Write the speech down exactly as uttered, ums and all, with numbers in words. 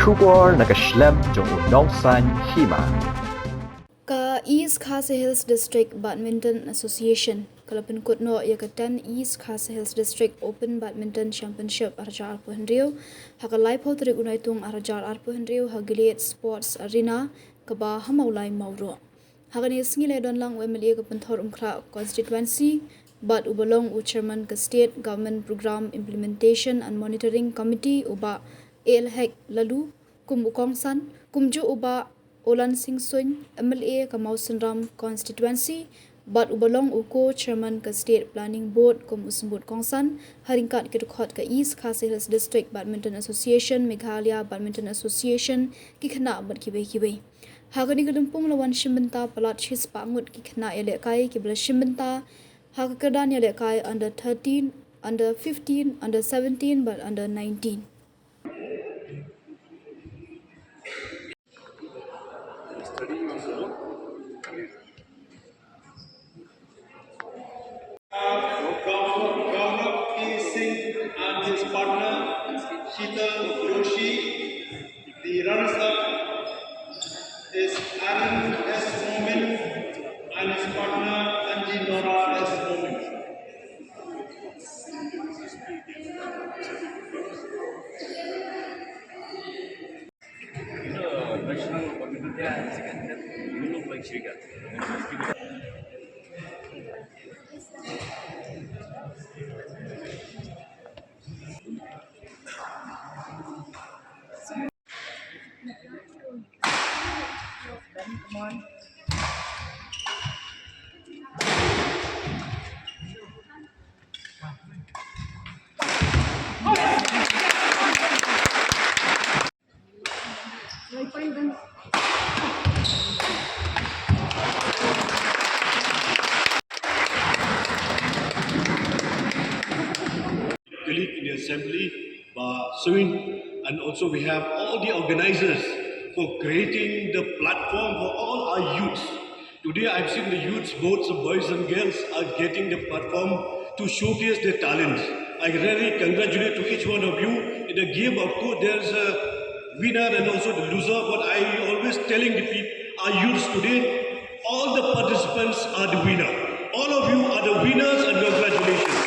Khubor na ka shlem jong u nongsaiñ hima. Ka East Khasi Hills District Badminton Association ka la pynkut noh ïa ka ten East Khasi Hills District Open Badminton Championship arhajar arphew hynriew ha ka laiphew tarik u Naitung arhajar arphew hynriew ha Gilead Sports Arena kaba ha Mawlai Mawroh. Ha kane ka sngi la don lang u M L A ka Pynthorumkhrah Constituency bad uba long u Chairman ka State Government Programme Implementation and Monitoring Committee u Bah A L Hek Laloo kum u kongsan, kumjuh u Bah Olan Singh Suin, M L A ka Mawsynram Constituency, bad uba long u Co-Chairman ka State Planning Board kum u symbud kongsan, ha ryngkat ki dkhot ka East Khasi Hills District Badminton Association, Meghalaya Badminton Association, ki khynnah bad kiwei kiwei. Ha kane ka lympung la wan shim bynta palat shispah ngut ki khynnah ïalehkai kiba la shim bynta ha ka kyrdan ïalehkai under thirteen, under fifteen, under seventeen bad under nineteen. Gaurav K Singh and his partner Sheetal Joshi. The runners-up is Aaron S Momin and his partner Anji Nora S Momin. Colleague in the assembly, Bah Suin, and also we have all the organizers for creating the platform for all our youths. Today I've seen the youths, both the boys and girls, are getting the platform to showcase their talents. I really congratulate to each one of you. In the game, of course, there's a winner and also the loser, but I always telling the people, our youths today, all the participants are the winner. All of you are the winners and congratulations.